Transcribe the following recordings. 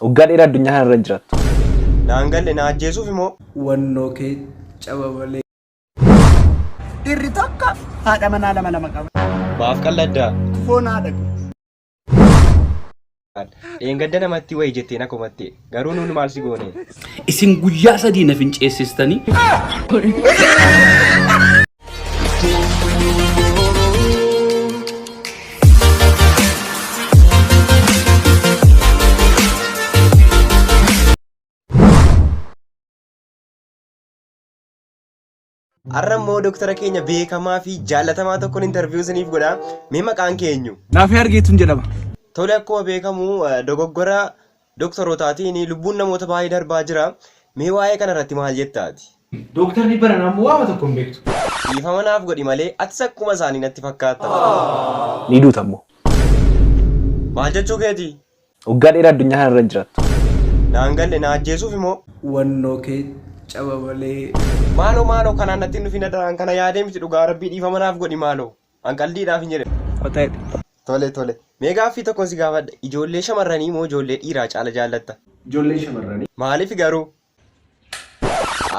Waggaa dheeraa addunyaa kana irra hin jiraattu. Naan galle na ajjeesuuf immoo. Wannoo kee caba malee. Dhirri tokko haadha manaa lama lama qaba. Maaf qalladdaa? Foon haadha koo. Dheengadda namatti wayi jettee na komatte. Garuu nuun maal si goone? Isin guyyaa sadii na finceessistanii. Har'a immoo doktara keenya beekamaa fi jaallatamaa tokkoon interview isiniif godha. Mee maqaan kee eenyu? Naafii Argeetuun jedhama. Tole akkuma beekamu dogoggora doktorootaatiin lubbuun namoota baay'ee darbaa jira. Mee waa'ee kana irratti maal jetta ati? Dooktarri baranaa immoo waama tokko hin beektu. Dhiifama naaf godhi malee atis akkuma isaanii natti fakkaatta. Ni duuta immoo. Maal jechuu keeti? Waggaa dheeraa addunyaa kana irra hin jiraattu. Naan galle na ajjeesuuf immoo. Wannoo kee caba malee. Maaloo maaloo kanaan natti hin dhufin adaraan kana yaadee miti dhugaa rabbii dhiifama naaf godhi maaloo. An qaldiidhaaf hin jedhe. Kota jedhe. Tole tole. Mee gaaffii tokkon si gaafadha. Ijoollee shamarranii moo ijoollee dhiiraa caala jaallatta? Ijoollee shamarranii. Maaliif garuu?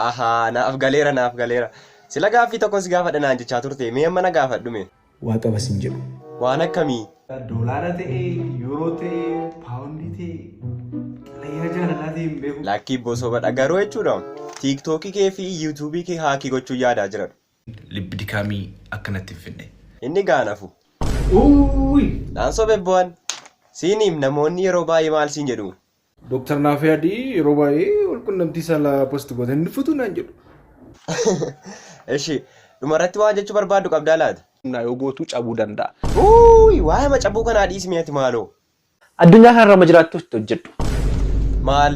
Ahaa naaf galeera naaf galeera. Sila gaaffii tokkon si gaafadha naan jechaa turte. Mee amma na gaafadhu mee. Waa qaba sin jedhu. Waan akkamii? Doolaara ta'e, yuuroo ta'e, paawundii ta'e, xalayaa jaalalaa ta'e hin beeku. Lakkii bosobadha garuu jechuudha. Tiiktookii kee fi yuutuubii kee haakii gochuu yaadaa jira. Libbi dikaamii akka natti hin fidne. Inni gaanafu. Uuy! Naan sobe bu'an. Siiniim namoonni yeroo baay'ee maal siin jedhu? Dooktar Naafii Adii yeroo baay'ee wal qunnamtii saalaa post goote inni futu naan jedhu. Ishi dhumarratti waan jechuu barbaaddu qabdaa laata? Humnaa yoo gootu cabuu danda'a. Uuy! Waa'ee macabuu kanaa dhiisi mee ati maaloo. Addunyaa kanarra amma jiraattu itti hojjedhu. Maal?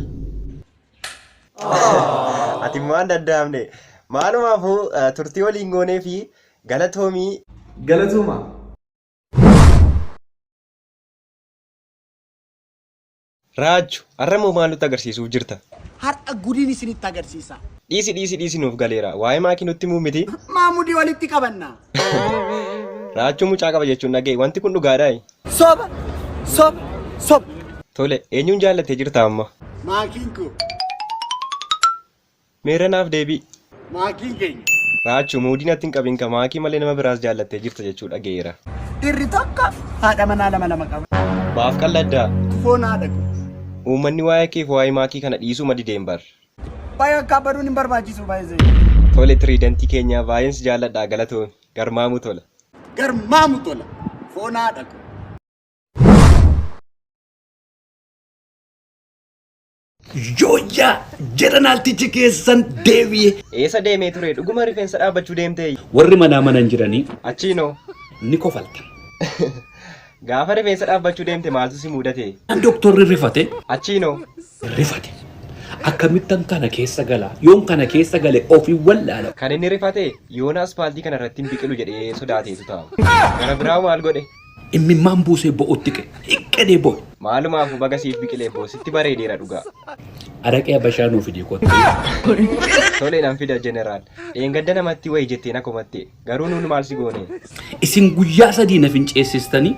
Ati immoo hin danda'amne. Maalumaafuu turtii waliin goonee fi galatoomii. Galatooma. Raachu, har'a immoo maal nutti agarsiisuuf jirta? Har'a gudiin isinitti agarsiisa. Dhiisi dhiisi dhiisi nuuf galeera. Waa'ee maakii nutti himuu miti. Maa mudii walitti qabanna? Raachuu mucaa qaba jechuun dhaga'e. Wanti kun dhugaadhaa? Soba! Soba! Soba! Tole, eenyuun jaallattee jirta amma? Maakiin koo. Meerre naaf deebi'i. Maakiin keenya. Raachu, muudii natti hin qabin ka maakii malee nama biraas jaallattee jirta jechuu dhaga'eera. Dhirri tokko haadha manaa lama lama qaba. Maaf qalladdaa? Foon haadha koo. Uummanni waa'ee keef waa'ee maakii kana dhiisuma dideen bar. Baay'ee akka baduun hin barbaachisu baay'ee. Tole tiriidantii keenyaa baay'een si jaalladha galatoomi. Garmaamuu tola. Garmaamu tola. Foon haadha koo. Yooyyaa jeranaaltichi keessan deebi'e. Eessa deemee ture? Dhuguma rifeensa dhaabbachuu deemtee? Warri manaa mana hin jiranii Achiinoo. ni kofaltan. Gaafa rifeensa dhaabbachuu deemte maaltu si mudate? Doktorri rifate Achiinoo. rifate. Akkamittan kana keessa gala? Yoon kana keessa gale ofii wallaala. Kan inni rifate yoona aspaaltii kana irratti hin biqilu jedhee sodaateetu ta'a. Gara biraa maal godhe? Immimmaan buusee bo'utti ka'e. Hiqqadee bo'e. Maalumaafuu baga siif biqilee boo sitti bareedeera dhugaa. Araqee Habashaa nuu fidii kottu. Tole nan fida jeneraal. Dheengadda namatti wayi jettee na komatte. Garuu nuun maal si goone? Isin guyyaa sadii na finceessistanii.